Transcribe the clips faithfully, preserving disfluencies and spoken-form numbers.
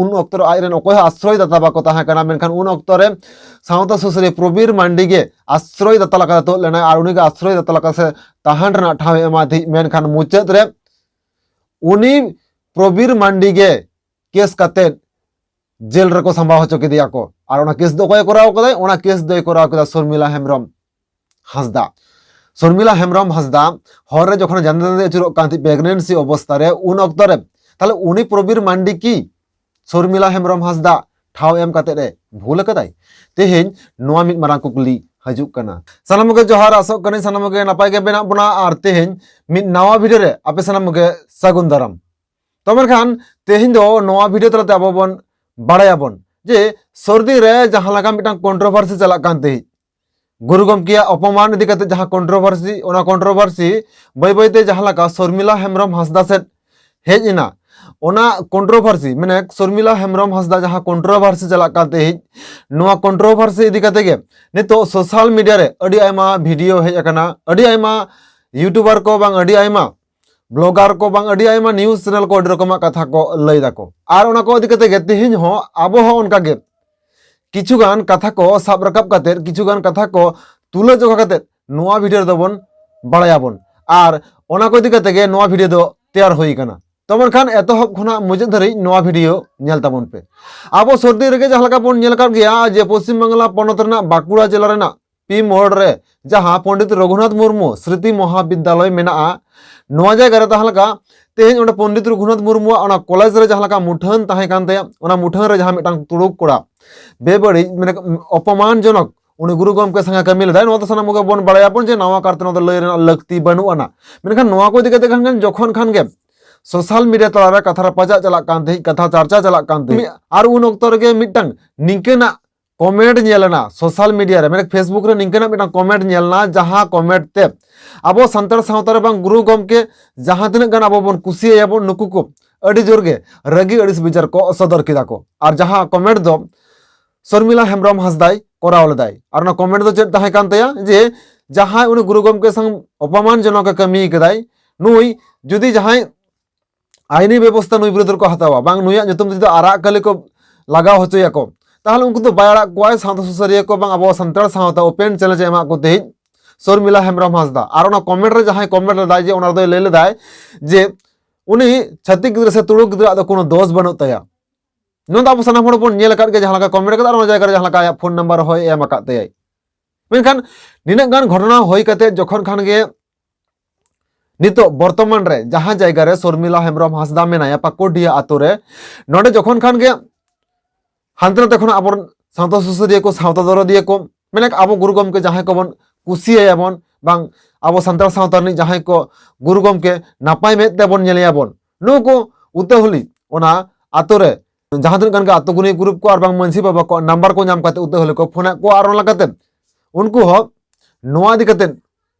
ᱩᱱ ᱚᱠᱛᱚ ᱨᱮ ᱟᱡ ᱨᱮᱱ ᱚᱠᱚᱭ ᱦᱚᱸ ᱟᱥᱨᱚᱭ ᱫᱟᱛᱟ ᱵᱟᱠᱚ ᱛᱟᱦᱮᱸ ᱠᱟᱱᱟ, ᱢᱮᱱᱠᱷᱟᱱ ᱩᱱ ᱚᱠᱛᱚ ᱨᱮ ᱥᱟᱶᱛᱟ ᱥᱩᱥᱟᱹᱨᱤᱭᱟᱹ ᱯᱨᱚᱵᱤᱨ ᱢᱟᱱᱰᱤ ᱜᱮ ᱟᱥᱨᱚᱭ ᱫᱟᱛᱟ ᱞᱮᱠᱟᱛᱮ ᱛᱩᱫ ᱞᱮᱱᱟᱭ ᱟᱨ ᱩᱱᱤ ᱜᱮ ᱟᱥᱨᱚᱭ ᱫᱟᱛᱟ ᱞᱮᱠᱟ ᱥᱮ ᱛᱟᱦᱮᱱ ᱨᱮᱱᱟᱜ ᱴᱷᱟᱶ ᱮ ᱮᱢᱟ ᱫᱤ᱾ ᱢᱮᱱᱠᱷᱟᱱ ᱢᱩᱪᱟᱹᱫ ᱨᱮ ᱩᱱᱤ ᱯᱨᱚᱵᱤᱨ ᱢᱟᱱᱰᱤ ᱜᱮ ᱠᱮᱥ ᱠᱟᱛᱮ ᱡᱮᱞ ᱨᱮᱠᱚ ᱥᱟᱢᱵᱟᱣ ᱦᱚᱪᱚ ᱠᱮᱫᱮᱭᱟ ᱠᱚ᱾ ᱟᱨ ᱚᱱᱟ ᱠᱮᱥ ᱫᱚ ᱚᱠᱚᱭ ᱠᱚᱨᱟᱣ ᱠᱟᱫᱟᱭ? ᱚᱱᱟ ᱠᱮᱥ ᱫᱚᱭ ᱠᱚᱨᱟᱣ ᱠᱮᱫᱟ ᱥᱚᱨᱢᱤᱞᱟ ᱦᱮᱢᱵᱨᱚᱢ ᱦᱟᱸᱥᱫᱟ᱾ ᱥᱚᱨᱢᱤᱞᱟ ᱦᱮᱢᱵᱨᱚᱢ ᱦᱟᱸᱥᱫᱟ ᱦᱚᱨ ᱨᱮ ᱡᱚᱠᱷᱚᱱ ᱡᱟᱸᱫᱮ ᱫᱟᱸᱫᱮ ᱟᱹᱪᱩᱨᱚᱜ ᱠᱟᱱ ᱛᱟᱦᱮᱸᱫ pregnancy ᱚᱵᱚᱥᱛᱟ ᱨᱮ, ᱩᱱ ᱚᱠᱛᱚ ᱨᱮ ᱛᱟᱦᱞᱮ ᱩᱱᱤ ᱯᱨᱚᱵᱤᱨ ᱢᱟᱱᱰᱤ ᱠᱤ ᱥᱚᱨᱢᱤᱞᱟ ᱦᱮᱢᱵᱨᱚᱢ ᱦᱟᱸᱥᱫᱟ ᱴᱷᱟᱶ ᱮᱢ ᱠᱟᱛᱮ ᱮ ᱵᱷᱩᱞ ᱟᱠᱟᱫᱟᱭ? ᱛᱮᱦᱮᱧ ᱱᱚᱣᱟ ᱢᱤᱫ ᱢᱟᱨᱟᱝ ᱠᱩᱠᱞᱤ ᱦᱤᱡᱩᱜ ᱠᱟᱱᱟ᱾ ᱥᱟᱱᱟᱢ ᱠᱚᱜᱮ ᱡᱚᱦᱟᱨ, ᱟᱥᱚᱜ ᱠᱟᱹᱱᱟᱹᱧ ᱥᱟᱱᱟᱢ ᱠᱚᱜᱮ ᱱᱟᱯᱟᱭ ᱜᱮ ᱢᱮᱱᱟᱜ ᱵᱚᱱᱟ᱾ ᱟᱨ ᱛᱮᱦᱮᱧ ᱢᱤᱫ ᱱᱟᱣᱟ ᱵᱷᱤᱰᱤᱭᱳ ᱨᱮ ᱟᱯᱮ ᱥᱟᱱᱟᱢ ᱠᱚᱜᱮ ᱥᱟᱹᱜᱩᱱ ᱫᱟᱨᱟᱢ᱾ ᱛᱚ ᱢᱮᱱᱠᱷᱟᱱ ᱛᱮᱦᱮᱧ ᱫᱚ ᱱᱚᱣᱟ ᱵᱷᱤᱰᱤᱭᱳ ᱛᱟᱞᱟᱛᱮ ᱟᱵᱚ ᱵᱚᱱ ᱵᱟᱲᱟᱭᱟᱵᱚᱱ ᱡᱮ ᱥᱚᱨᱫᱤ ᱨᱮ ᱡᱟᱦᱟᱸ ᱞᱮᱠᱟ ᱢᱤᱫᱴᱟᱝ controversy ᱪᱟᱞᱟᱜ ᱠᱟᱱ ᱛᱟᱦᱮᱸᱫ, ᱜᱩᱨᱩ ᱜᱚᱢᱠᱮᱭᱟᱜ ᱚᱯᱚᱢᱟᱱ ᱤᱫᱤ ᱠᱟᱛᱮ ᱡᱟᱦᱟᱸ controversy, ᱚᱱᱟ controversy ᱵᱟᱹᱭ ᱵᱟᱹᱭᱛᱮ ᱡᱟᱦᱟᱸ ᱞᱮᱠᱟ ᱥᱚᱨᱢᱤᱞᱟ ᱦᱮᱢᱵᱨᱚᱢ ᱦᱟᱸᱥᱫᱟ ᱥᱮᱫ ᱦᱮᱡ ᱮᱱᱟ, ᱚᱱᱟ controversy, ᱢᱟᱱᱮ ᱥᱚᱨᱢᱤᱞᱟ ᱦᱮᱢᱵᱨᱚᱢ ᱦᱟᱸᱥᱫᱟ ᱡᱟᱦᱟᱸ controversy ᱪᱟᱞᱟᱜ ᱠᱟᱱ ᱛᱟᱦᱮᱸᱫ, ᱱᱚᱣᱟ controversy ᱤᱫᱤ ᱠᱟᱛᱮ ᱜᱮ ᱱᱤᱛᱚᱜ social media ᱨᱮ ᱟᱹᱰᱤ ᱟᱭᱢᱟ ᱵᱷᱤᱰᱤᱭᱳ ᱦᱮᱡ ᱟᱠᱟᱱᱟ, ᱟᱹᱰᱤ ᱟᱭᱢᱟ YouTuber ᱠᱚ ᱵᱟᱝ ᱟᱹᱰᱤ ᱟᱭᱢᱟ blogger ᱠᱚ ᱵᱟᱝ ᱟᱹᱰᱤ ᱟᱭᱢᱟ news channel ᱠᱚ ᱟᱹᱰᱤ ᱨᱚᱠᱚᱢᱟᱜ ᱠᱟᱛᱷᱟ ᱠᱚ ᱞᱟᱹᱭ ᱫᱟᱠᱚ᱾ ᱟᱨ ᱚᱱᱟ ᱠᱚ ᱤᱫᱤ ᱠᱟᱛᱮ ᱜᱮ ᱛᱮᱦᱮᱧ ᱦᱚᱸ ᱟᱵᱚ ᱦᱚᱸ ᱚᱱᱠᱟ ᱜᱮ ᱠᱤᱪᱷᱩ ᱜᱟᱱ ᱠᱟᱛᱷᱟ ᱠᱚ ᱥᱟᱵ ᱨᱟᱠᱟᱵ ᱠᱟᱛᱮ, ᱠᱤᱪᱷᱩ ᱜᱟᱱ ᱠᱟᱛᱷᱟ ᱠᱚ ᱛᱩᱞᱟᱹ ᱡᱚᱠᱷᱟ ᱠᱟᱛᱮ ᱱᱚᱣᱟ ᱵᱷᱤᱰᱤᱭᱳ ᱨᱮᱫᱚ ᱵᱚᱱ ᱵᱟᱲᱟᱭᱟᱵᱚᱱ᱾ ᱟᱨ ᱚᱱᱟ ᱠᱚ ᱤᱫᱤ ᱠᱟᱛᱮ ᱜᱮ ᱱᱚᱣᱟ ᱵᱷᱤᱰᱤᱭᱳ ᱫᱚ ᱛᱮᱭᱟᱨ ᱦᱩᱭ ᱟᱠᱟᱱᱟ᱾ ᱛᱚ ᱢᱮᱱᱠᱷᱟᱱ ᱮᱛᱚᱦᱚᱵ ᱠᱷᱚᱱᱟᱜ ᱢᱩᱪᱟᱹᱫ ᱫᱷᱟᱹᱨᱤᱡ ᱱᱚᱣᱟ ᱵᱷᱤᱰᱤᱭᱳ ᱧᱮᱞ ᱛᱟᱵᱚᱱ ᱯᱮ᱾ ᱟᱵᱚ ᱥᱚᱨᱫᱤ ᱨᱮᱜᱮ ᱡᱟᱦᱟᱸ ᱞᱮᱠᱟ ᱵᱚᱱ ᱧᱮᱞ ᱟᱠᱟᱫ ᱜᱮᱭᱟ ᱡᱮ ᱯᱚᱥᱪᱤᱢ ᱵᱟᱝᱞᱟ ᱯᱚᱱᱚᱛ ᱨᱮᱱᱟᱜ ᱵᱟᱸᱠᱩᱲᱟ ᱡᱮᱞᱟ ᱨᱮᱱᱟᱜ ᱯᱤ ᱢᱳᱲ ᱨᱮ ᱡᱟᱦᱟᱸ ᱯᱚᱱᱰᱤᱛ ᱨᱚᱜᱷᱩᱱᱟᱛᱷ ᱢᱩᱨᱢᱩ ᱥᱨᱤᱛᱤ ᱢᱚᱦᱟᱵᱤᱫᱽᱫᱟᱞᱚᱭ ᱢᱮᱱᱟᱜᱼᱟ, ᱱᱚᱣᱟ ᱡᱟᱭᱜᱟ ᱨᱮ ᱡᱟᱦᱟᱸ ᱞᱮᱠᱟ ᱛᱮᱦᱮᱧ ᱚᱸᱰᱮ ᱯᱚᱱᱰᱤᱛ ᱨᱚᱜᱷᱩᱱᱟᱛᱷ ᱢᱩᱨᱢᱩᱣᱟᱜ ᱚᱱᱟ ᱠᱚᱞᱮᱡᱽ ᱨᱮ ᱡᱟᱦᱟᱸ ᱞᱮᱠᱟ ᱢᱩᱴᱷᱟᱹᱱ ᱛᱟᱦᱮᱸ ᱠᱟᱱ ᱛᱟᱭᱟ, ᱚᱱᱟ ᱢᱩᱴᱷᱟᱹᱱ ᱨᱮ ᱡᱟᱦᱟᱸ ᱢᱤᱫᱴᱟᱝ ᱛᱩᱲᱩᱠ ᱠᱚᱲᱟ ᱵᱮᱵᱟᱹᱲᱤᱡ, ᱢᱟᱱᱮ ᱚᱯᱚᱢᱟᱱᱡᱚᱱᱚᱠ ᱩᱱᱤ ᱜᱩᱨᱩ ᱜᱚᱢᱠᱮ ᱥᱟᱝᱜᱮ ᱠᱟᱹᱢᱤ ᱞᱮᱫᱟᱭ, ᱱᱚᱣᱟ ᱫᱚ ᱥᱟᱱᱟᱢ ᱠᱚᱜᱮ ᱵᱚᱱ ᱵᱟᱲᱟᱭᱟᱵᱚᱱ ᱡᱮ ᱱᱟᱣᱟ ᱠᱟᱨᱛᱮ ᱱᱚᱣᱟ ᱫᱚ ᱞᱟᱹᱭ ᱨᱮᱱᱟᱜ ᱞᱟᱹᱠᱛᱤ ᱵᱟᱹᱱᱩᱜ ᱟᱱᱟ᱾ ᱢᱮᱱᱠᱷᱟᱱ ᱱᱚᱣᱟ ᱠᱚ ᱤᱫᱤ ᱠᱟᱛᱮ ᱠᱷᱟᱱ ᱜᱮ ᱡᱚᱠᱷᱚᱱ ᱠᱷᱟᱱ ᱜᱮ social media ᱛᱟᱞᱟᱨᱮ ᱠᱟᱛᱷᱟ ᱨᱟᱯᱟᱪᱟᱜ ᱪᱟᱞᱟᱜ ᱠᱟᱱ ᱛᱟᱦᱮᱸᱫ, ᱠᱟᱛᱷᱟ ᱪᱟᱨᱪᱟ ᱪᱟᱞᱟᱜ ᱠᱟᱱ ᱛᱟᱦᱮᱸᱫ, ᱟᱨ ᱩᱱ ᱚᱠᱛᱚ ᱨᱮᱜᱮ ᱢᱤᱫᱴᱟᱝ ᱱᱤᱝᱠᱟᱹᱱᱟᱜ comment ᱧᱮᱞ ᱮᱱᱟ social media ᱨᱮ, ᱢᱟᱱᱮ Facebook ᱨᱮ ᱱᱤᱝᱠᱟᱹᱱᱟᱜ ᱢᱤᱫᱴᱟᱝ comment ᱧᱮᱞ ᱮᱱᱟ, ᱡᱟᱦᱟᱸ comment ᱛᱮ ᱟᱵᱚ ᱥᱟᱱᱛᱟᱲ ᱥᱟᱶᱛᱟ ᱨᱮ ᱵᱟᱝ ᱜᱩᱨᱩ ᱜᱚᱢᱠᱮ ᱡᱟᱦᱟᱸ ᱛᱤᱱᱟᱹᱜ ᱜᱟᱱ ᱟᱵᱚ ᱵᱚᱱ ᱠᱩᱥᱤᱭᱟᱭᱟ ᱵᱚᱱ, ᱱᱩᱠᱩ ᱠᱚ ᱟᱹᱰᱤ ᱡᱳᱨ ᱜᱮ ᱨᱟᱹᱜᱤ ᱟᱹᱲᱤᱥ ᱵᱤᱪᱟᱹᱨ ᱠᱚ ᱥᱚᱫᱚᱨ ᱠᱮᱫᱟ ᱠᱚ᱾ ᱟᱨ ᱡᱟᱦᱟᱸ comment ᱫᱚ ᱥᱚᱨᱢᱤᱞᱟ ᱦᱮᱢᱵᱨᱚᱢ ᱦᱟᱸᱥᱫᱟᱭ ᱠᱚᱨᱟᱣ ᱞᱮᱫᱟᱭ, ᱟᱨ ᱚᱱᱟ comment ᱫᱚ ᱪᱮᱫ ᱛᱟᱦᱮᱸ ᱠᱟᱱ ᱛᱟᱭᱟ ᱡᱮ ᱡᱟᱦᱟᱸᱭ ᱩᱱᱤ ᱜᱩᱨᱩ ᱜᱚᱢᱠᱮ ᱥᱟᱝ ᱚᱯᱚᱢᱟᱱ ᱡᱚᱱᱚᱠ ᱮ ᱠᱟᱹᱢᱤ ᱠᱟᱫᱟᱭ, ᱱᱩᱭ ᱡᱩᱫᱤ ᱡᱟᱦᱟᱸᱭ ᱟᱭᱤᱱᱤ ᱵᱮᱵᱚᱥᱛᱷᱟ ᱱᱩᱭ ᱵᱤᱨᱩᱫᱷ ᱨᱮᱠᱚ ᱦᱟᱛᱟᱣᱟ, ᱵᱟᱝ ᱱᱩᱭᱟᱜ ᱧᱩᱛᱩᱢ ᱛᱮ ᱡᱩᱫᱤ ᱟᱨᱟᱜ ᱠᱟᱹᱞᱤ ᱠᱚ ᱞᱟᱜᱟᱣ ᱦᱚᱪᱚᱭᱟᱠᱚ, ᱛᱟᱦᱚᱞᱮ ᱩᱱᱠᱩ ᱫᱚ ᱵᱟᱭ ᱟᱲᱟᱜ ᱠᱚᱣᱟᱭ ᱥᱟᱶᱛᱟ ᱥᱩᱥᱟᱹᱨᱤᱭᱟᱹ ᱠᱚ, ᱵᱟᱝ ᱟᱵᱚ ᱥᱟᱱᱛᱟᱲ ᱥᱟᱶᱛᱟ open challenge ᱮ ᱮᱢᱟᱜ ᱠᱚ ᱛᱟᱦᱮᱸᱫ ᱥᱚᱨᱢᱤᱞᱟ ᱦᱮᱢᱵᱨᱚᱢ ᱦᱟᱸᱥᱫᱟ᱾ ᱟᱨ ᱚᱱᱟ comment ᱨᱮ ᱡᱟᱦᱟᱸᱭ comment ᱞᱮᱫᱟᱭ, ᱡᱮ ᱚᱱᱟ ᱨᱮᱫᱚᱭ ᱞᱟᱹᱭ ᱞᱮᱫᱟᱭ ᱡᱮ ᱩᱱᱤ ᱪᱷᱟᱹᱛᱤᱠ ᱜᱤᱫᱽᱨᱟᱹ ᱥᱮ ᱛᱩᱲᱩᱠ ᱜᱤᱫᱽᱨᱟᱹ ᱟᱜ ᱫᱚ ᱠᱳᱱᱳ ᱫᱳᱥ ᱵᱟᱹᱱᱩᱜ ᱛᱟᱭᱟ᱾ ᱱᱚᱣᱟ ᱫᱚ ᱟᱵᱚ ᱥᱟᱱᱟᱢ ᱦᱚᱲ ᱵᱚᱱ ᱧᱮᱞ ᱟᱠᱟᱫ ᱜᱮᱭᱟ, ᱡᱟᱦᱟᱸ ᱞᱮᱠᱟ comment ᱠᱟᱫᱟ ᱟᱨ ᱚᱱᱟ ᱡᱟᱭᱜᱟ ᱨᱮ ᱡᱟᱦᱟᱸ ᱞᱮᱠᱟ ᱟᱭᱟᱜ phone number ᱦᱚᱸᱭ ᱮᱢ ᱟᱠᱟᱫ ᱛᱟᱭᱟᱭ᱾ ᱢᱮᱱᱠᱷᱟᱱ ᱱᱤᱱᱟᱹᱜ ᱜᱟᱱ ᱜᱷᱚᱴᱚᱱᱟ ᱦᱩᱭ ᱠᱟᱛᱮ ᱡᱚᱠᱷᱚᱱ ᱠᱷᱟᱱ ᱜᱮ ᱱᱤᱛᱚᱜ ᱵᱚᱨᱛᱚᱢᱟᱱ ᱨᱮ ᱡᱟᱦᱟᱸ ᱡᱟᱭᱜᱟ ᱨᱮ ᱥᱚᱨᱢᱤᱞᱟ ᱦᱮᱢᱵᱨᱚᱢ ᱦᱟᱸᱥᱫᱟ ᱢᱮᱱᱟᱭᱟ ᱯᱟᱠᱩᱲᱰᱤᱦᱟ ᱟᱛᱳ ᱨᱮ, ᱱᱚᱰᱮ ᱡᱚᱠᱷᱚᱱ ᱠᱷᱟᱱ ᱜᱮ ᱦᱟᱱᱛᱮ ᱱᱟᱛᱮ ᱠᱷᱚᱱᱟᱜ ᱟᱵᱚᱨᱮᱱ ᱥᱟᱶᱛᱟ ᱥᱩᱥᱟᱹᱨᱤᱭᱟᱹ ᱠᱚ, ᱥᱟᱶᱛᱟ ᱫᱚᱨᱚᱫᱤᱭᱟᱹ ᱠᱚ, ᱢᱮᱱᱮᱠ ᱟᱵᱚ ᱜᱩᱨᱩ ᱜᱚᱢᱠᱮ ᱡᱟᱦᱟᱸᱭ ᱠᱚᱵᱚᱱ ᱠᱩᱥᱤᱭᱟᱭᱟ ᱵᱚᱱ, ᱵᱟᱝ ᱟᱵᱚ ᱥᱟᱱᱛᱟᱲ ᱥᱟᱶᱛᱟ ᱨᱤᱱᱤᱡ ᱡᱟᱦᱟᱸᱭ ᱠᱚ ᱜᱩᱨᱩ ᱜᱚᱢᱠᱮ ᱱᱟᱯᱟᱭ ᱢᱮᱫ ᱛᱮᱵᱚᱱ ᱧᱮᱞᱮᱭᱟ ᱵᱚᱱ, ᱱᱩᱠᱩ ᱩᱛᱟᱹᱦᱩᱞᱤ ᱚᱱᱟ ᱟᱛᱳ ᱨᱮ ᱡᱟᱦᱟᱸ ᱛᱤᱱᱟᱹᱜ ᱜᱟᱱ ᱜᱮ ᱟᱛᱳ ᱜᱩᱱᱤ group ᱠᱚ ᱟᱨ ᱵᱟᱝ ᱢᱟᱹᱡᱷᱤ ᱵᱟᱵᱟ ᱠᱚ number ᱠᱚ ᱧᱟᱢ ᱠᱟᱛᱮ ᱩᱛᱟᱹᱦᱩᱞᱤ ᱠᱚ ᱯᱷᱳᱱᱟᱫ ᱠᱚᱣᱟ ᱟᱨ ᱚᱱᱟ ᱠᱟᱛᱮ ᱩᱱᱠᱩ ᱦᱚᱸ ᱱᱚᱣᱟ ᱤᱫᱤ ᱠᱟᱛᱮ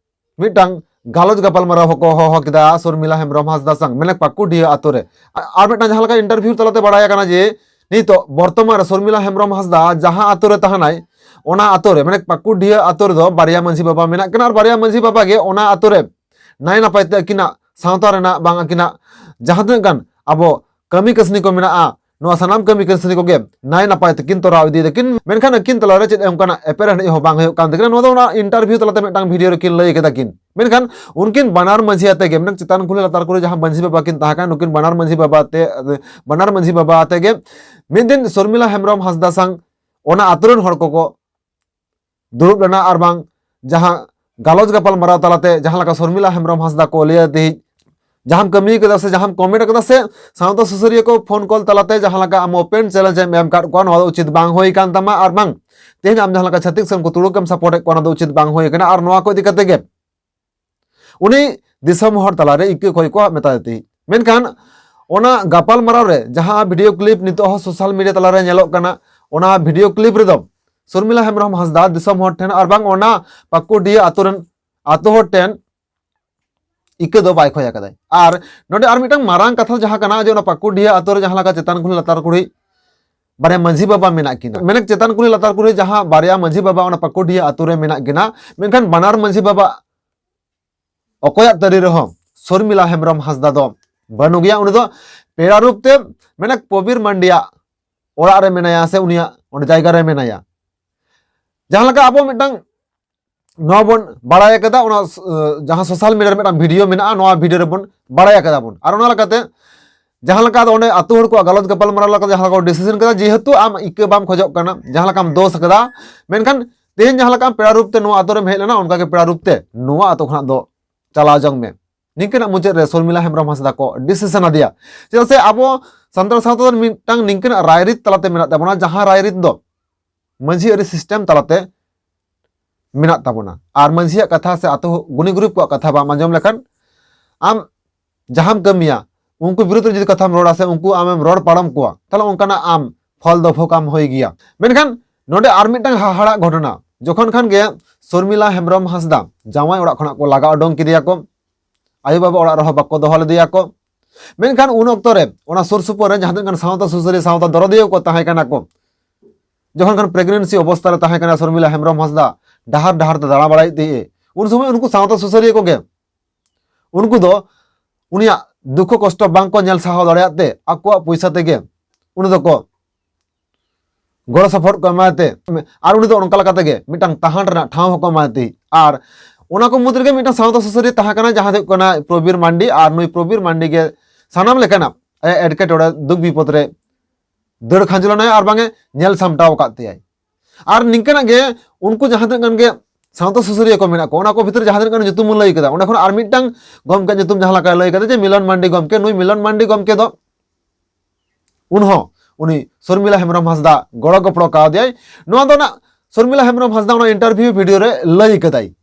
ᱢᱤᱫᱴᱟᱝ ᱜᱟᱞᱚᱪ ᱜᱟᱯᱟᱞᱢᱟᱨᱟᱣ ᱦᱚᱸᱠᱚ ᱦᱚᱦᱚ ᱠᱮᱫᱟ ᱥᱚᱨᱢᱤᱞᱟ ᱦᱮᱢᱵᱨᱚᱢ ᱦᱟᱸᱥᱫᱟ ᱥᱟᱝ, ᱢᱮᱱᱮᱠ ᱯᱟᱠᱩᱲᱰᱤᱦᱟᱹ ᱟᱛᱳ ᱨᱮ᱾ ᱟᱨ ᱢᱤᱫᱴᱟᱝ ᱡᱟᱦᱟᱸ ᱞᱮᱠᱟ interview ᱛᱟᱞᱟᱛᱮ ᱵᱟᱲᱟᱭ ᱟᱠᱟᱱᱟ ᱡᱮ ᱱᱤᱛᱚᱜ ᱵᱚᱨᱛᱚᱢᱟᱱ ᱨᱮ ᱥᱚᱨᱢᱤᱞᱟ ᱦᱮᱢᱵᱨᱚᱢ ᱦᱟᱸᱥᱫᱟ ᱡᱟᱦᱟᱸ ᱟᱛᱳ ᱨᱮ ᱛᱟᱦᱮᱱᱟᱭ, ᱚᱱᱟ ᱟᱛᱳ ᱨᱮ, ᱢᱮᱱᱮᱠ ᱯᱟᱠᱩᱲᱰᱤᱦᱟᱹ ᱟᱛᱳ ᱨᱮᱫᱚ ᱵᱟᱨᱭᱟ ᱢᱟᱹᱡᱷᱤ ᱵᱟᱵᱟ ᱢᱮᱱᱟᱜ ᱠᱤᱱᱟ ᱟᱨ ᱵᱟᱨᱭᱟ ᱢᱟᱹᱡᱷᱤ ᱵᱟᱵᱟ ᱜᱮ ᱚᱱᱟ ᱟᱛᱳ ᱨᱮ ᱱᱟᱭ ᱱᱟᱯᱟᱭ ᱛᱮ ᱟᱹᱠᱤᱱᱟᱜ ᱥᱟᱶᱛᱟ ᱨᱮᱱᱟᱜ ᱵᱟᱝ ᱟᱹᱠᱤᱱᱟᱜ ᱡᱟᱦᱟᱸ ᱛᱤᱱᱟᱹᱜ ᱜᱟᱱ ᱟᱵᱚ ᱠᱟᱹᱢᱤ ᱠᱟᱹᱥᱱᱤ ᱠᱚ ᱢᱮᱱᱟᱜᱼᱟ, ᱱᱚᱣᱟ ᱥᱟᱱᱟᱢ ᱠᱟᱹᱢᱤ ᱠᱟᱹᱥᱱᱤ ᱠᱚᱜᱮ ᱱᱟᱭ ᱱᱟᱯᱟᱭ ᱛᱮᱠᱤᱱ ᱛᱚᱨᱟᱣ ᱤᱫᱤᱭᱮᱫᱟ ᱠᱤᱱ᱾ ᱢᱮᱱᱠᱷᱟᱱ ᱟᱹᱠᱤᱱ ᱛᱟᱞᱟᱨᱮ ᱪᱮᱫ ᱚᱱᱠᱟᱱᱟᱜ ᱮᱯᱮᱨᱦᱮᱸᱰᱮᱡ ᱦᱚᱸ ᱵᱟᱝ ᱦᱩᱭᱩᱜ ᱠᱟᱱ ᱛᱟᱹᱠᱤᱱᱟ᱾ ᱱᱚᱣᱟ ᱫᱚ ᱚᱱᱟ interview ᱛᱟᱞᱟᱛᱮ ᱢᱤᱫᱴᱟᱝ video ᱨᱮᱠᱤᱱ ᱞᱟᱹᱭ ᱠᱮᱫᱟ ᱠᱤᱱ᱾ ᱢᱮᱱᱠᱷᱟᱱ ᱩᱱᱠᱤᱱ ᱵᱟᱱᱟᱨ ᱢᱟᱹᱡᱷᱤ ᱟᱛᱮ ᱜᱮ, ᱢᱮᱱᱠᱷᱟᱱ ᱪᱮᱛᱟᱱ ᱠᱩᱞᱦᱤ ᱞᱟᱛᱟᱨ ᱠᱩᱞᱦᱤ ᱡᱟᱦᱟᱸ ᱢᱟᱹᱡᱷᱤ ᱵᱟᱵᱟ ᱠᱤᱱ ᱛᱟᱦᱮᱸ ᱠᱟᱱ, ᱱᱩᱠᱤᱱ ᱵᱟᱱᱟᱨ ᱢᱟᱹᱡᱷᱤ ᱵᱟᱵᱟ ᱟᱛᱮ, ᱵᱟᱱᱟᱨ ᱢᱟᱹᱡᱷᱤ ᱵᱟᱵᱟ ᱟᱛᱮ ᱜᱮ ᱢᱤᱫ ᱫᱤᱱ ᱥᱚᱨᱢᱤᱞᱟ ᱦᱮᱢᱵᱨᱚᱢ ᱦᱟᱸᱥᱫᱟ ᱥᱟᱝ ᱚᱱᱟ ᱟᱛᱳ ᱨᱮᱱ ᱦᱚᱲ ᱠᱚᱠᱚ ᱫᱩᱲᱩᱵ ᱞᱮᱱᱟ ᱟᱨ ᱵᱟᱝ ᱡᱟᱦᱟᱸ ᱜᱟᱞᱚᱪ ᱜᱟᱯᱟᱞ ᱢᱟᱨᱟᱣ ᱛᱟᱞᱟᱛᱮ ᱡᱟᱦᱟᱸ ᱞᱮᱠᱟ ᱥᱚᱨᱢᱤᱞᱟ ᱦᱮᱢᱵᱨᱚᱢ ᱦᱟᱸᱥᱫᱟ ᱠᱚ ᱞᱟᱹᱭᱟ ᱛᱮᱦᱮᱧ ᱡᱟᱦᱟᱸᱢ ᱠᱟᱹᱢᱤ ᱠᱟᱫᱟ ᱥᱮ ᱡᱟᱦᱟᱸᱢ comment ᱠᱟᱫᱟ ᱥᱮ ᱥᱟᱶᱛᱟ ᱥᱩᱥᱟᱹᱨᱤᱭᱟᱹ ᱠᱚ phone call ᱛᱟᱞᱟᱛᱮ ᱡᱟᱦᱟᱸ ᱞᱮᱠᱟ ᱟᱢ open challenge ᱮᱢ ᱮᱢ ᱠᱟᱫ ᱠᱚᱣᱟ, ᱱᱚᱣᱟ ᱫᱚ ᱩᱪᱤᱛ ᱵᱟᱝ ᱦᱩᱭ ᱠᱟᱱ ᱛᱟᱢᱟ᱾ ᱟᱨ ᱵᱟᱝ ᱛᱮᱦᱮᱧ ᱟᱢ ᱡᱟᱦᱟᱸ ᱞᱮᱠᱟ ᱪᱷᱟᱹᱛᱤᱠ ᱥᱮ ᱩᱱᱠᱩ ᱛᱩᱲᱩᱠ ᱮᱢ support ᱮᱫ ᱠᱚᱣᱟ, ᱱᱚᱣᱟ ᱫᱚ ᱩᱪᱤᱛ ᱵᱟᱝ ᱦᱩᱭ ᱠᱟᱱᱟ᱾ ᱟᱨ ᱱᱚᱣᱟ ᱠᱚ ᱤᱫᱤ ᱠᱟᱛᱮ ᱜᱮ ᱩᱱᱤ ᱫᱤᱥᱚᱢ ᱦᱚᱲ ᱛᱟᱞᱟᱨᱮ ᱤᱠᱟᱹ ᱠᱷᱚᱭ ᱠᱚ ᱢᱮᱛᱟᱭ ᱛᱟᱦᱮᱸᱫ᱾ ᱢᱮᱱᱠᱷᱟᱱ ᱚᱱᱟ ᱜᱟᱯᱟᱞ ᱢᱟᱨᱟᱣ ᱨᱮ ᱡᱟᱦᱟᱸ video clip ᱱᱤᱛᱚᱜ ᱦᱚᱸ social media ᱛᱟᱞᱟᱨᱮ ᱧᱮᱞᱚᱜ ᱠᱟᱱᱟ, ᱚᱱᱟ video clip ᱨᱮᱫᱚ ᱥᱚᱨᱢᱤᱞᱟ ᱦᱮᱢᱵᱨᱚᱢ ᱦᱟᱸᱥᱫᱟ ᱫᱤᱥᱚᱢ ᱦᱚᱲ ᱴᱷᱮᱱ ᱟᱨ ᱵᱟᱝ ᱚᱱᱟ ᱯᱟᱠᱩᱰᱤᱦᱟᱹ ᱟᱛᱳ ᱨᱮᱱ, ᱟᱛᱳ ᱦᱚᱲ ᱴᱷᱮᱱ ᱤᱠᱟᱹ ᱫᱚ ᱵᱟᱭ ᱠᱷᱚᱭ ᱟᱠᱟᱫᱟᱭ᱾ ᱟᱨ ᱱᱚᱰᱮ ᱟᱨ ᱢᱤᱫᱴᱟᱝ ᱢᱟᱨᱟᱝ ᱠᱟᱛᱷᱟ ᱡᱟᱦᱟᱸ ᱠᱟᱱᱟ ᱡᱮ ᱚᱱᱟ ᱯᱟᱠᱩᱰᱤᱦᱟᱹ ᱟᱛᱳ ᱨᱮ ᱡᱟᱦᱟᱸ ᱞᱮᱠᱟ ᱪᱮᱛᱟᱱ ᱠᱩᱞᱦᱤ ᱞᱟᱛᱟᱨ ᱠᱩᱞᱦᱤ ᱵᱟᱨᱭᱟ ᱢᱟᱹᱡᱷᱤ ᱵᱟᱵᱟ ᱢᱮᱱᱟᱜ ᱠᱤᱱᱟ, ᱢᱮᱱᱮᱠ ᱪᱮᱛᱟᱱ ᱠᱩᱞᱦᱤ ᱞᱟᱛᱟᱨ ᱠᱩᱞᱦᱤ ᱡᱟᱦᱟᱸ ᱵᱟᱨᱭᱟ ᱢᱟᱹᱡᱷᱤ ᱵᱟᱵᱟ ᱚᱱᱟ ᱯᱟᱠᱩᱰᱤᱦᱟᱹ ᱟᱛᱳ ᱨᱮ ᱢᱮᱱᱟᱜ ᱠᱤᱱᱟ, ᱢᱮᱱᱠᱷᱟᱱ ᱵᱟᱱᱟᱨ ᱢᱟᱹᱡᱷᱤ ᱵᱟᱵᱟ ᱚᱠᱚᱭᱟᱜ ᱛᱟᱹᱨᱤ ᱨᱮᱦᱚᱸ ᱥᱚᱨᱢᱤᱞᱟ ᱦᱮᱢᱵᱨᱚᱢ ᱦᱟᱸᱥᱫᱟ ᱫᱚ ᱵᱟᱹᱱᱩᱜ ᱜᱮᱭᱟ᱾ ᱩᱱᱤ ᱫᱚ ᱯᱮᱲᱟ ᱨᱩᱯ ᱛᱮ ᱢᱟᱱᱮ ᱯᱨᱚᱵᱤᱨ ᱢᱟᱱᱰᱤᱭᱟᱜ ᱚᱲᱟᱜ ᱨᱮ ᱢᱮᱱᱟᱭᱟ ᱥᱮ ᱩᱱᱤᱭᱟᱜ ᱚᱸᱰᱮ ᱡᱟᱭᱜᱟ ᱨᱮ ᱢᱮᱱᱟᱭᱟ᱾ ᱡᱟᱦᱟᱸ ᱞᱮᱠᱟ ᱟᱵᱚ ᱢᱤᱫᱴᱟᱝ ᱱᱚᱣᱟ ᱵᱚᱱ ᱵᱟᱲᱟᱭ ᱟᱠᱟᱫᱟ, ᱚᱱᱟ ᱡᱟᱦᱟᱸ ᱥᱳᱥᱟᱞ ᱢᱤᱰᱤᱭᱟ ᱨᱮ ᱢᱤᱫᱴᱟᱝ ᱵᱷᱤᱰᱤᱭᱳ ᱢᱮᱱᱟᱜᱼᱟ, ᱱᱚᱣᱟ ᱵᱷᱤᱰᱤᱭᱳ ᱨᱮᱵᱚᱱ ᱵᱟᱲᱟᱭ ᱟᱠᱟᱫᱟ ᱵᱚᱱ᱾ ᱟᱨ ᱚᱱᱟ ᱞᱮᱠᱟᱛᱮ ᱡᱟᱦᱟᱸ ᱞᱮᱠᱟ ᱟᱫᱚ ᱚᱸᱰᱮ ᱟᱹᱛᱩ ᱦᱚᱲ ᱠᱚᱣᱟᱜ ᱜᱟᱞᱚᱪ ᱜᱟᱯᱟᱞᱢᱟᱨᱟᱣ ᱞᱮᱠᱟᱛᱮ ᱡᱟᱦᱟᱸ ᱞᱮᱠᱟ ᱠᱚ ᱰᱤᱥᱤᱥᱚᱱ ᱠᱮᱫᱟ, ᱡᱮᱦᱮᱛᱩ ᱟᱢ ᱤᱠᱟᱹ ᱵᱟᱢ ᱠᱷᱚᱡᱚᱜ ᱠᱟᱱᱟ, ᱡᱟᱦᱟᱸ ᱞᱮᱠᱟᱢ ᱫᱳᱥ ᱟᱠᱟᱫᱟ, ᱢᱮᱱᱠᱷᱟᱱ ᱛᱮᱦᱮᱧ ᱡᱟᱦᱟᱸ ᱞᱮᱠᱟ ᱟᱢ ᱯᱮᱲᱟ ᱨᱩᱯ ᱛᱮ ᱱᱚᱣᱟ ᱟᱛᱳ ᱨᱮᱢ ᱦᱮᱡ ᱞᱮᱱᱟ, ᱚᱱᱠᱟ ᱜᱮ ᱯᱮᱲᱟ ᱨᱩᱯ ᱛᱮ ᱱᱚᱣᱟ ᱟᱛᱳ ᱠᱷᱚᱱᱟᱜ ᱫᱚ ᱪᱟᱞᱟᱣ ᱡᱚᱝ ᱢᱮ᱾ ᱱᱤᱝᱠᱟᱹᱱᱟᱜ ᱢᱩᱪᱟᱹᱫ ᱨᱮ ᱥᱚᱨᱢᱤᱞᱟ ᱦᱮᱢᱵᱨᱚᱢ ᱦᱟᱸᱥᱫᱟ ᱠᱚ ᱰᱤᱥᱤᱥᱚᱱ ᱟᱫᱮᱭᱟ᱾ ᱪᱮᱫᱟᱜ ᱥᱮ ᱟᱵᱚ ᱥᱟᱱᱛᱟᱲ ᱥᱟᱶᱛᱟ ᱫᱚ ᱢᱤᱫᱴᱟᱝ ᱱᱤᱝᱠᱟᱹᱱᱟᱜ ᱨᱟᱭᱨᱤᱛ ᱛᱟᱞᱟᱛᱮ ᱢᱮᱱᱟᱜ ᱛᱟᱵᱚᱱᱟ, ᱡᱟᱦᱟᱸ ᱨᱟᱭᱨᱤᱛ ᱫᱚ ᱢᱟᱹᱡᱷᱤ ᱟᱹᱨᱤ ᱥᱤᱥᱴᱮᱢ ᱛᱟᱞᱟᱛᱮ ᱢᱮᱱᱟᱜ ᱛᱟᱵᱚᱱᱟ᱾ ᱟᱨ ᱢᱟᱹᱡᱷᱤᱭᱟᱜ ᱠᱟᱛᱷᱟ ᱥᱮ ᱟᱛᱳ ᱜᱩᱱᱤ ᱜᱩᱨᱤᱵ ᱠᱚᱣᱟᱜ ᱠᱟᱛᱷᱟ ᱵᱟᱢ ᱟᱸᱡᱚᱢ ᱞᱮᱠᱷᱟᱱ, ᱟᱢ ᱡᱟᱦᱟᱸᱢ ᱠᱟᱹᱢᱤᱭᱟ, ᱩᱱᱠᱩ ᱵᱤᱨᱩᱫᱷ ᱨᱮ ᱡᱩᱫᱤ ᱠᱟᱛᱷᱟᱢ ᱨᱚᱲᱟ ᱥᱮ ᱩᱱᱠᱩ ᱟᱢᱮᱢ ᱨᱚᱲ ᱯᱟᱨᱚᱢ ᱠᱚᱣᱟ, ᱛᱟᱦᱚᱞᱮ ᱚᱱᱠᱟᱱᱟᱜ ᱟᱢ ᱯᱷᱚᱞ ᱫᱚ ᱵᱷᱳᱜᱽ ᱟᱢ ᱦᱩᱭ ᱜᱮᱭᱟ᱾ ᱢᱮᱱᱠᱷᱟᱱ ᱱᱚᱰᱮ ᱟᱨ ᱢᱤᱫᱴᱟᱝ ᱦᱟᱦᱟᱲᱟᱜ ᱜᱷᱚᱴᱚᱱᱟ, ᱡᱚᱠᱷᱚᱱ ᱠᱷᱟᱱ ᱜᱮ ᱥᱚᱨᱢᱤᱞᱟ ᱦᱮᱢᱵᱨᱚᱢ ᱦᱟᱸᱥᱫᱟ ᱡᱟᱶᱟᱭ ᱚᱲᱟᱜ ᱠᱷᱚᱱᱟᱜ ᱠᱚ ᱞᱟᱜᱟ ᱩᱰᱩᱝ ᱠᱮᱫᱮᱭᱟ ᱠᱚ, ᱟᱭᱳ ᱵᱟᱵᱟ ᱚᱲᱟᱜ ᱨᱮᱦᱚᱸ ᱵᱟᱠᱚ ᱫᱚᱦᱚ ᱞᱮᱫᱮᱭᱟ ᱠᱚ᱾ ᱢᱮᱱᱠᱷᱟᱱ ᱩᱱ ᱚᱠᱛᱚ ᱨᱮ ᱚᱱᱟ ᱥᱩᱨ ᱥᱩᱯᱩᱨ ᱨᱮ ᱡᱟᱦᱟᱸ ᱛᱤᱱᱟᱹᱜ ᱜᱟᱱ ᱥᱟᱶᱛᱟ ᱥᱩᱥᱟᱹᱨᱤᱭᱟᱹ, ᱥᱟᱶᱛᱟ ᱫᱚᱨᱚᱫᱤᱭᱟᱹ ᱠᱚ ᱛᱟᱦᱮᱸ ᱠᱟᱱᱟ ᱠᱚ, ᱡᱚᱠᱷᱚᱱ ᱠᱷᱟᱱ ᱯᱨᱮᱜᱱᱮᱱᱥᱤ ᱚᱵᱚᱥᱛᱟ ᱨᱮ ᱛᱟᱦᱮᱸ ᱠᱟᱱᱟ ᱥᱚᱨᱢᱤᱞᱟ ᱦᱮᱢᱵᱨᱚᱢ ᱦᱟᱸᱥᱫᱟ, ᱰᱟᱦᱟᱨ ᱰᱟᱦᱟᱨ ᱛᱮ ᱫᱟᱬᱟ ᱵᱟᱲᱟᱭᱮᱫ ᱛᱟᱦᱮᱸᱫ, ᱩᱱ ᱥᱚᱢᱚᱭ ᱩᱱᱠᱩ ᱥᱟᱶᱛᱟ ᱥᱩᱥᱟᱹᱨᱤᱭᱟᱹ ᱠᱚᱜᱮ, ᱩᱱᱠᱩ ᱫᱚ ᱩᱱᱤᱭᱟᱜ ᱫᱩᱠᱠᱷᱚ ᱠᱚᱥᱴᱚ ᱵᱟᱝ ᱠᱚ ᱧᱮᱞ ᱥᱟᱦᱟᱣ ᱫᱟᱲᱮᱭᱟᱜ ᱛᱮ ᱟᱠᱚᱣᱟᱜ ᱯᱚᱭᱥᱟ ᱛᱮᱜᱮ ᱩᱱᱤ ᱫᱚᱠᱚ ᱜᱚᱲᱚ ᱥᱚᱯᱚᱦᱚᱫ ᱠᱚ ᱮᱢᱟᱭ ᱛᱮ, ᱟᱨ ᱩᱱᱤ ᱫᱚ ᱚᱱᱠᱟ ᱞᱮᱠᱟ ᱛᱮᱜᱮ ᱢᱤᱫᱴᱟᱝ ᱛᱟᱦᱟᱸᱰ ᱨᱮᱱᱟᱜ ᱴᱷᱟᱶ ᱦᱚᱸᱠᱚ ᱮᱢᱟᱭ ᱛᱮ᱾ ᱟᱨ ᱚᱱᱟ ᱠᱚ ᱢᱩᱫᱽ ᱨᱮᱜᱮ ᱢᱤᱫᱴᱟᱝ ᱥᱟᱶᱛᱟ ᱥᱩᱥᱟᱹᱨᱤᱭᱟᱹ ᱛᱟᱦᱮᱸ ᱠᱟᱱᱟ, ᱡᱟᱦᱟᱸ ᱫᱚ ᱦᱩᱭᱩᱜ ᱠᱟᱱᱟ ᱯᱨᱚᱵᱤᱨ ᱢᱟᱱᱰᱤ᱾ ᱟᱨ ᱱᱩᱭ ᱯᱨᱚᱵᱤᱨ ᱢᱟᱱᱰᱤ ᱜᱮ ᱥᱟᱱᱟᱢ ᱞᱮᱠᱟᱱᱟᱜ ᱟᱭᱟᱜ ᱮᱴᱠᱮᱴᱚᱬᱮ, ᱫᱩᱠ ᱵᱤᱯᱚᱫ ᱨᱮ ᱫᱟᱹᱲ ᱠᱷᱟᱸᱡᱚ ᱞᱮᱱᱟᱭ ᱟᱨ ᱵᱟᱝ ᱮ ᱧᱮᱞ ᱥᱟᱢᱴᱟᱣ ᱟᱠᱟᱫ ᱛᱮᱭᱟᱭ᱾ ᱟᱨ ᱱᱤᱝᱠᱟᱹᱱᱟᱜ ᱜᱮ ᱩᱱᱠᱩ ᱡᱟᱦᱟᱸ ᱛᱤᱱᱟᱹᱜ ᱜᱟᱱ ᱜᱮ ᱥᱟᱶᱛᱟ ᱥᱩᱥᱟᱹᱨᱤᱭᱟᱹ ᱠᱚ ᱢᱮᱱᱟᱜ ᱠᱚᱣᱟ, ᱚᱱᱟ ᱠᱚ ᱵᱷᱤᱛᱨᱤ ᱡᱟᱦᱟᱸ ᱛᱤᱱᱟᱹᱜ ᱜᱟᱱ ᱧᱩᱛᱩᱢ ᱵᱚᱱ ᱞᱟᱹᱭ ᱠᱮᱫᱟ, ᱚᱸᱰᱮ ᱠᱷᱚᱱ ᱟᱨ ᱢᱤᱫᱴᱟᱝ ᱜᱚᱢᱠᱮ ᱧᱩᱛᱩᱢ ᱡᱟᱦᱟᱸ ᱞᱮᱠᱟᱭ ᱞᱟᱹᱭ ᱠᱟᱫᱟ ᱡᱮ ᱢᱤᱞᱚᱱ ᱢᱟᱱᱰᱤ ᱜᱚᱢᱠᱮ, ᱱᱩᱭ ᱢᱤᱞᱚᱱ ᱢᱟᱱᱰᱤ ᱜᱚᱢᱠᱮ ᱫᱚ ᱩᱱᱦᱚᱸ ᱩᱱᱤ ᱥᱚᱨᱢᱤᱞᱟ ᱦᱮᱢᱵᱨᱚᱢ ᱦᱟᱸᱥᱫᱟ ᱜᱚᱲᱚ ᱜᱚᱯᱚᱲᱚ ᱠᱟᱣᱫᱮᱭᱟᱭ᱾ ᱱᱚᱣᱟ ᱫᱚ ᱱᱟᱜ ᱥᱚᱨᱢᱤᱞᱟ ᱦᱮᱢᱵᱨᱚᱢ ᱦᱟᱸᱥᱫᱟ ᱚᱱᱟ ᱤᱱᱴᱟᱨᱵᱷᱤᱭᱩ ᱵᱷᱤᱰᱤᱭᱳ ᱨᱮ ᱞᱟᱹᱭ ᱠᱟᱫᱟᱭ᱾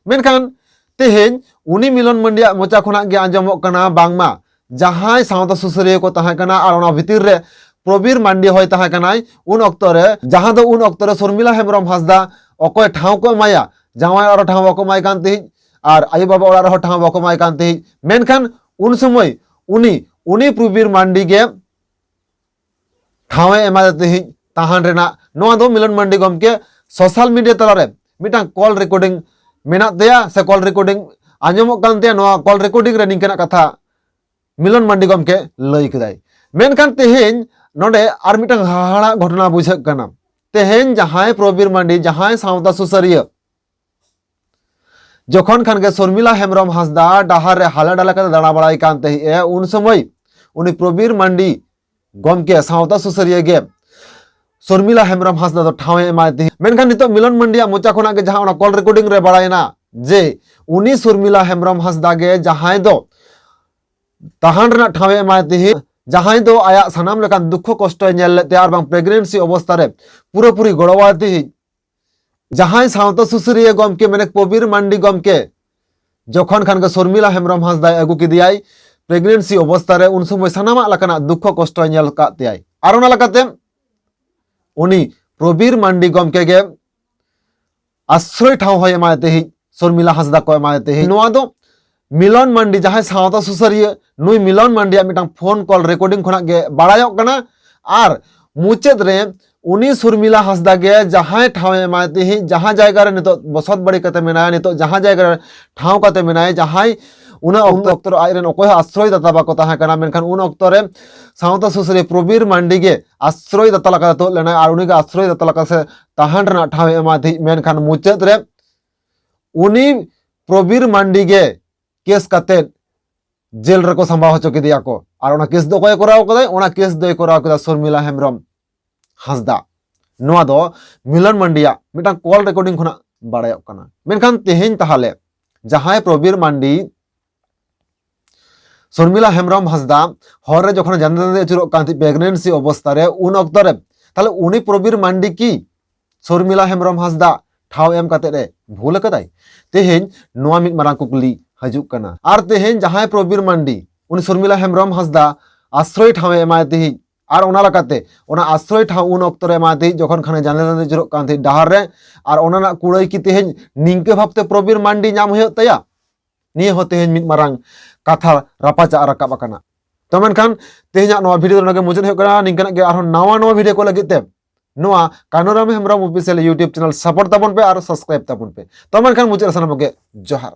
ᱢᱮᱱᱠᱷᱟᱱ ᱛᱮᱦᱮᱧ ᱩᱱᱤ ᱢᱤᱞᱚᱱ ᱢᱟᱱᱰᱤᱭᱟᱜ ᱢᱚᱪᱟ ᱠᱷᱚᱱᱟᱜ ᱜᱮ ᱟᱸᱡᱚᱢᱚᱜ ᱠᱟᱱᱟ ᱵᱟᱝᱢᱟ ᱡᱟᱦᱟᱸᱭ ᱥᱟᱶᱛᱟ ᱥᱩᱥᱟᱹᱨᱤᱭᱟᱹ ᱠᱚ ᱛᱟᱦᱮᱸ ᱠᱟᱱᱟ ᱟᱨ ᱚᱱᱟ ᱵᱷᱤᱛᱤᱨ ᱨᱮ ᱯᱨᱚᱵᱤᱨ ᱢᱟᱱᱰᱤ ᱦᱚᱸᱭ ᱛᱟᱦᱮᱸ ᱠᱟᱱᱟᱭ, ᱩᱱ ᱚᱠᱛᱚ ᱨᱮ, ᱡᱟᱦᱟᱸ ᱫᱚ ᱩᱱ ᱚᱠᱛᱚ ᱨᱮ ᱥᱚᱨᱢᱤᱞᱟ ᱦᱮᱢᱵᱨᱚᱢ ᱦᱟᱸᱥᱫᱟ ᱚᱠᱚᱭ ᱴᱷᱟᱶ ᱠᱚ ᱮᱢᱟᱭᱟ, ᱡᱟᱶᱟᱭ ᱚᱲᱟᱜ ᱨᱮ ᱴᱷᱟᱶ ᱵᱟᱠᱚ ᱮᱢᱟᱭ ᱠᱟᱱ ᱛᱟᱦᱮᱸᱫ ᱟᱨ ᱟᱭᱳ ᱵᱟᱵᱟ ᱚᱲᱟᱜ ᱨᱮᱦᱚᱸ ᱴᱷᱟᱶ ᱵᱟᱠᱚ ᱮᱢᱟᱭ ᱠᱟᱱ ᱛᱟᱦᱮᱸᱫ᱾ ᱢᱮᱱᱠᱷᱟᱱ ᱩᱱ ᱥᱚᱢᱚᱭ ᱩᱱᱤ, ᱩᱱᱤ ᱯᱨᱚᱵᱤᱨ ᱢᱟᱱᱰᱤ ᱜᱮ ᱴᱷᱟᱶ ᱮ ᱮᱢᱟᱫᱮ ᱛᱟᱦᱮᱸᱫ ᱛᱟᱦᱟᱸᱰ ᱨᱮᱱᱟᱜ᱾ ᱱᱚᱣᱟ ᱫᱚ ᱢᱤᱞᱚᱱ ᱢᱟᱱᱰᱤ ᱜᱚᱢᱠᱮ ᱥᱳᱥᱟᱞ ᱢᱤᱰᱤᱭᱟ ᱛᱟᱞᱟᱨᱮ ᱢᱤᱫᱴᱟᱝ ᱠᱚᱞ ᱨᱮᱠᱚᱨᱰᱤᱝ ᱢᱮᱱᱟᱜ ᱛᱟᱭᱟ ᱥᱮ ᱠᱚᱞ ᱨᱮᱠᱚᱨᱰᱤᱝ ᱟᱸᱡᱚᱢᱚᱜ ᱠᱟᱱ ᱛᱟᱭᱟ᱾ ᱱᱚᱣᱟ ᱠᱚᱞ ᱨᱮᱠᱚᱨᱰᱤᱝ ᱨᱮ ᱱᱤᱝᱠᱟᱹᱱᱟᱜ ᱠᱟᱛᱷᱟ ᱢᱤᱞᱚᱱ ᱢᱟᱱᱰᱤ ᱜᱚᱢᱠᱮ ᱞᱟᱹᱭ ᱠᱮᱫᱟᱭ᱾ ᱢᱮᱱᱠᱷᱟᱱ ᱛᱮᱦᱮᱧ ᱱᱚᱰᱮ ᱟᱨ ᱢᱤᱫᱴᱟᱝ ᱦᱟᱦᱟᱲᱟᱜ ᱜᱷᱚᱴᱚᱱᱟ ᱵᱩᱡᱷᱟᱹᱜ ᱠᱟᱱᱟ᱾ ᱛᱮᱦᱮᱧ ᱡᱟᱦᱟᱸᱭ ᱯᱨᱚᱵᱤᱨ ᱢᱟᱱᱰᱤ, ᱡᱟᱦᱟᱸᱭ ᱥᱟᱶᱛᱟ ᱥᱩᱥᱟᱹᱨᱤᱭᱟᱹ, ᱡᱚᱠᱷᱚᱱ ᱠᱷᱟᱱ ᱜᱮ ᱥᱚᱨᱢᱤᱞᱟ ᱦᱮᱢᱵᱨᱚᱢ ᱦᱟᱸᱥᱫᱟ ᱰᱟᱦᱟᱨ ᱨᱮ ᱦᱟᱞᱮ ᱰᱟᱞᱮ ᱠᱟᱛᱮ ᱫᱟᱬᱟ ᱵᱟᱲᱟᱭ ᱠᱟᱱ ᱛᱟᱦᱮᱸᱫ ᱮ, ᱩᱱ ᱥᱚᱢᱚᱭ ᱩᱱᱤ ᱯᱨᱚᱵᱤᱨ ᱢᱟᱱᱰᱤ ᱜᱚᱢᱠᱮ, ᱥᱟᱶᱛᱟ ᱥᱩᱥᱟᱹᱨᱤᱭᱟᱹ ᱜᱮ ᱥᱚᱨᱢᱤᱞᱟ ᱦᱮᱢᱵᱨᱚᱢ ᱦᱟᱸᱥᱫᱟ ᱫᱚ ᱴᱷᱟᱶ ᱮ ᱮᱢᱟᱭ ᱛᱟᱦᱮᱸᱫ᱾ ᱢᱮᱱᱠᱷᱟᱱ ᱱᱤᱛᱚᱜ ᱢᱤᱞᱚᱱ ᱢᱟᱱᱰᱤᱭᱟᱜ ᱢᱚᱪᱟ ᱠᱷᱚᱱᱟᱜ ᱜᱮ ᱡᱟᱦᱟᱸ ᱚᱱᱟ ᱠᱚᱞ ᱨᱮᱠᱚᱨᱰᱤᱝ ᱨᱮ ᱵᱟᱲᱟᱭᱮᱱᱟ ᱡᱮ ᱩᱱᱤ ᱥᱚᱨᱢᱤᱞᱟ ᱦᱮᱢᱵᱨᱚᱢ ᱦᱟᱸᱥᱫᱟ ᱜᱮ ᱡᱟᱦᱟᱸᱭ ᱫᱚ ᱛᱟᱦᱟᱱ ᱨᱮᱱᱟᱜ ᱴᱷᱟᱶ ᱮ ᱮᱢᱟᱭ ᱛᱟᱦᱮᱸᱫ, ᱡᱟᱦᱟᱸᱭ ᱫᱚ ᱟᱭᱟᱜ ᱥᱟᱱᱟᱢ ᱞᱮᱠᱟᱱ ᱫᱩᱠᱠᱷᱚ ᱠᱚᱥᱴᱚᱭ ᱧᱮᱞ ᱞᱮᱫ ᱛᱟᱭᱟ ᱟᱨ ᱵᱟᱝ ᱯᱨᱮᱜᱱᱮᱱᱥᱤ ᱚᱵᱚᱥᱛᱟ ᱨᱮ ᱯᱩᱨᱟᱹᱯᱩᱨᱤ ᱜᱚᱲᱚᱣᱟᱭ ᱛᱟᱦᱮᱸᱫ, ᱡᱟᱦᱟᱸᱭ ᱥᱟᱶᱛᱟ ᱥᱩᱥᱟᱹᱨᱤᱭᱟᱹ ᱜᱚᱢᱠᱮ ᱢᱮᱱᱮᱠ ᱯᱨᱚᱵᱤᱨ ᱢᱟᱱᱰᱤ ᱜᱚᱢᱠᱮ ᱡᱚᱠᱷᱚᱱ ᱠᱷᱟᱱ ᱜᱮ ᱥᱚᱨᱢᱤᱞᱟ ᱦᱮᱢᱵᱨᱚᱢ ᱦᱟᱸᱥᱫᱟᱭ ᱟᱹᱜᱩ ᱠᱮᱫᱮᱭᱟᱭ ᱯᱨᱮᱜᱱᱮᱱᱥᱤ ᱚᱵᱚᱥᱛᱟ ᱨᱮ, ᱩᱱ ᱥᱚᱢᱚᱭ ᱥᱟᱱᱟᱢᱟᱜ ᱞᱮᱠᱟᱱᱟᱜ ᱫᱩᱠᱠᱷᱚ ᱠᱚᱥᱴᱚᱭ ᱧᱮᱞ ᱟᱠᱟᱫ ᱛᱮᱭᱟᱭ᱾ ᱟᱨ ᱚᱱᱟ ᱞᱮᱠᱟᱛᱮ ᱩᱱᱤ ᱯᱨᱚᱵᱤᱨ ᱢᱟᱱᱰᱤ ᱜᱚᱢᱠᱮ ᱜᱮ ᱟᱥᱨᱚᱭ ᱴᱷᱟᱶ ᱦᱚᱸᱭ ᱮᱢᱟᱭ ᱛᱟᱦᱮᱸᱫ, ᱥᱚᱨᱢᱤᱞᱟ ᱦᱟᱸᱥᱫᱟ ᱠᱚ ᱮᱢᱟᱭ ᱛᱟᱦᱮᱸᱫ᱾ ᱱᱚᱣᱟ ᱫᱚ ᱢᱤᱞᱚᱱ ᱢᱟᱱᱰᱤ, ᱡᱟᱦᱟᱸᱭ ᱥᱟᱶᱛᱟ ᱥᱩᱥᱟᱹᱨᱤᱭᱟᱹ, ᱱᱩᱭ ᱢᱤᱞᱚᱱ ᱢᱟᱱᱰᱤᱭᱟᱜ ᱢᱤᱫᱴᱟᱝ ᱯᱷᱳᱱ ᱠᱚᱞ ᱨᱮᱠᱚᱨᱰᱤᱝ ᱠᱷᱚᱱᱟᱜ ᱜᱮ ᱵᱟᱲᱟᱭᱚᱜ ᱠᱟᱱᱟ᱾ ᱟᱨ ᱢᱩᱪᱟᱹᱫ ᱨᱮ ᱩᱱᱤ ᱥᱚᱨᱢᱤᱞᱟ ᱦᱟᱸᱥᱫᱟ ᱜᱮ ᱡᱟᱦᱟᱸᱭ ᱴᱷᱟᱶ ᱮ ᱮᱢᱟᱭ ᱛᱟᱦᱮᱸᱫ, ᱡᱟᱦᱟᱸ ᱡᱟᱭᱜᱟ ᱨᱮ ᱱᱤᱛᱚᱜ ᱵᱚᱥᱚᱛ ᱵᱟᱲᱤ ᱠᱟᱛᱮ ᱢᱮᱱᱟᱭᱟ, ᱱᱤᱛᱚᱜ ᱡᱟᱦᱟᱸ ᱡᱟᱭᱜᱟ ᱨᱮ ᱴᱷᱟᱶ ᱠᱟᱛᱮ ᱢᱮᱱᱟᱭᱟ, ᱡᱟᱦᱟᱸᱭ ᱩᱱᱟᱹ ᱚᱠᱛᱚ, ᱚᱠᱛᱚ ᱨᱮ ᱟᱡᱨᱮᱱ ᱚᱠᱚᱭ ᱦᱚᱸ ᱟᱥᱨᱚᱭ ᱫᱟᱛᱟ ᱵᱟᱠᱚ ᱛᱟᱦᱮᱸ ᱠᱟᱱᱟ, ᱢᱮᱱᱠᱷᱟᱱ ᱩᱱ ᱚᱠᱛᱚ ᱨᱮ ᱥᱟᱶᱛᱟ ᱥᱩᱥᱟᱹᱨᱤᱭᱟᱹ ᱯᱨᱚᱵᱤᱨ ᱢᱟᱱᱰᱤ ᱜᱮ ᱟᱥᱨᱚᱭ ᱫᱟᱛᱟ ᱞᱮᱠᱟᱛᱮ ᱛᱩᱫ ᱞᱮᱱᱟᱭ ᱟᱨ ᱩᱱᱤᱜᱮ ᱟᱥᱨᱚᱭ ᱫᱟᱛᱟ ᱞᱮᱠᱟ ᱥᱮ ᱛᱟᱦᱮᱱ ᱨᱮᱱᱟᱜ ᱴᱷᱟᱶ ᱮ ᱮᱢᱟᱭ ᱛᱟᱦᱮᱸᱫ᱾ ᱢᱮᱱᱠᱷᱟᱱ ᱢᱩᱪᱟᱹᱫ ᱨᱮ ᱩᱱᱤ ᱯᱨᱚᱵᱤᱨ ᱢᱟᱱᱰᱤ ᱜᱮ ᱠᱮᱥ ᱠᱟᱛᱮ ᱡᱮᱞ ᱨᱮᱠᱚ ᱥᱟᱢᱵᱟᱣ ᱦᱚᱪᱚ ᱠᱮᱫᱮᱭᱟ ᱠᱚ᱾ ᱟᱨ ᱚᱱᱟ ᱠᱮᱥ ᱫᱚ ᱚᱠᱚᱭᱮ ᱠᱚᱨᱟᱣ ᱠᱟᱫᱟᱭ? ᱚᱱᱟ ᱠᱮᱥ ᱫᱚᱭ ᱠᱚᱨᱟᱣ ᱠᱮᱫᱟ ᱥᱚᱨᱢᱤᱞᱟ ᱦᱮᱢᱵᱨᱚᱢ ᱦᱟᱸᱥᱫᱟ᱾ ᱱᱚᱣᱟ ᱫᱚ ᱢᱤᱞᱚᱱ ᱢᱟᱱᱰᱤᱭᱟᱜ ᱢᱤᱫᱴᱟᱝ ᱠᱚᱞ ᱨᱮᱠᱚᱨᱰᱤᱝ ᱠᱷᱚᱱᱟᱜ ᱵᱟᱲᱟᱭᱚᱜ ᱠᱟᱱᱟ᱾ ᱢᱮᱱᱠᱷᱟᱱ ᱛᱮᱦᱮᱧ ᱛᱟᱦᱚᱞᱮ ᱡᱟᱦᱟᱸᱭ ᱯᱨᱚᱵᱤᱨ ᱢᱟᱱᱰᱤ ᱥᱚᱨᱢᱤᱞᱟ ᱦᱮᱢᱵᱨᱚᱢ ᱦᱟᱸᱥᱫᱟ ᱦᱚᱨ ᱨᱮ ᱡᱚᱠᱷᱚᱱ ᱡᱟᱸᱫᱮ ᱡᱟᱸᱫᱮ ᱟᱹᱪᱩᱨᱚᱜ ᱠᱟᱱ ᱛᱟᱦᱮᱸᱫ ᱯᱨᱮᱜᱱᱮᱱᱥᱤ ᱚᱵᱚᱥᱛᱟ ᱨᱮ, ᱩᱱ ᱚᱠᱛᱚ ᱨᱮ ᱛᱟᱦᱞᱮ ᱩᱱᱤ ᱯᱨᱚᱵᱤᱨ ᱢᱟᱱᱰᱤ ᱠᱤ ᱥᱚᱨᱢᱤᱞᱟ ᱦᱮᱢᱵᱨᱚᱢ ᱦᱟᱸᱥᱫᱟ ᱴᱷᱟᱶ ᱮᱢ ᱠᱟᱛᱮ ᱮ ᱵᱷᱩᱞ ᱟᱠᱟᱫᱟᱭ? ᱛᱮᱦᱮᱧ ᱱᱚᱣᱟ ᱢᱤᱫ ᱢᱟᱨᱟᱝ ᱠᱩᱠᱞᱤ ᱦᱤᱡᱩᱜ ᱠᱟᱱᱟ᱾ ᱟᱨ ᱛᱮᱦᱮᱧ ᱡᱟᱦᱟᱸᱭ ᱯᱨᱚᱵᱤᱨ ᱢᱟᱱᱰᱤ ᱩᱱᱤ ᱥᱚᱨᱢᱤᱞᱟ ᱦᱮᱢᱵᱨᱚᱢ ᱦᱟᱸᱥᱫᱟ ᱟᱥᱨᱚᱭ ᱴᱷᱟᱶ ᱮ ᱮᱢᱟᱭ ᱛᱟᱦᱮᱸᱫ, ᱟᱨ ᱚᱱᱟ ᱞᱮᱠᱟᱛᱮ ᱚᱱᱟ ᱟᱥᱨᱚᱭ ᱴᱷᱟᱶ ᱩᱱ ᱚᱠᱛᱚ ᱨᱮ ᱮᱢᱟᱭ ᱛᱟᱦᱮᱸᱫ ᱡᱚᱠᱷᱚᱱ ᱠᱷᱟᱱᱮ ᱡᱟᱸᱫᱮ ᱡᱟᱸᱫᱮ ᱟᱹᱪᱩᱨᱚᱜ ᱠᱟᱱ ᱛᱟᱦᱮᱸᱫ ᱰᱟᱦᱟᱨ ᱨᱮ, ᱟᱨ ᱚᱱᱟ ᱨᱮᱱᱟᱜ ᱠᱩᱲᱟᱹᱭ ᱠᱤ ᱛᱮᱦᱮᱧ ᱱᱤᱝᱠᱟᱹ ᱵᱷᱟᱵᱛᱮ ᱯᱨᱚᱵᱤᱨ ᱢᱟᱱᱰᱤ ᱧᱟᱢ ᱦᱩᱭᱩᱜ ᱛᱟᱭᱟ? ᱱᱤᱭᱟᱹ ᱦᱚᱸ ᱛᱮᱦᱮᱧ ᱢᱤᱫ ᱢᱟᱨᱟᱝ ᱠᱟᱛᱷᱟ ᱨᱟᱯᱟᱪᱟᱜ ᱨᱟᱠᱟᱵ ᱟᱠᱟᱱᱟ᱾ ᱛᱚ ᱢᱮᱱᱠᱷᱟᱱ ᱛᱮᱦᱮᱧᱟᱜ ᱱᱚᱣᱟ ᱵᱷᱤᱰᱤᱭᱳ ᱫᱚ ᱱᱚᱰᱮ ᱜᱮ ᱢᱩᱪᱟᱹᱫ ᱦᱩᱭᱩᱜ ᱠᱟᱱᱟ᱾ ᱱᱤᱝᱠᱟᱱᱟᱜ ᱜᱮ ᱟᱨᱦᱚᱸ ᱱᱟᱣᱟ ᱱᱟᱣᱟ ᱵᱷᱤᱰᱤᱭᱳ ᱠᱚ ᱞᱟᱹᱜᱤᱫ ᱛᱮ ᱱᱚᱣᱟ ᱠᱟᱱᱩᱨᱟᱢ ᱦᱮᱢᱵᱨᱚᱢ ᱚᱯᱷᱤᱥᱤᱭᱟᱞ YouTube ᱪᱮᱱᱮᱞ ᱥᱟᱯᱳᱨᱴ ᱛᱟᱵᱚᱱ ᱯᱮ ᱟᱨ ᱥᱟᱵᱥᱠᱨᱟᱭᱤᱵ ᱛᱟᱵᱚᱱ ᱯᱮ᱾ ᱛᱚ ᱢᱮᱱᱠᱷᱟᱱ ᱢᱩᱪᱟᱹᱫ ᱨᱮ ᱥᱟᱱᱟᱢ ᱠᱚᱜᱮ ᱡᱚᱦᱟᱨ᱾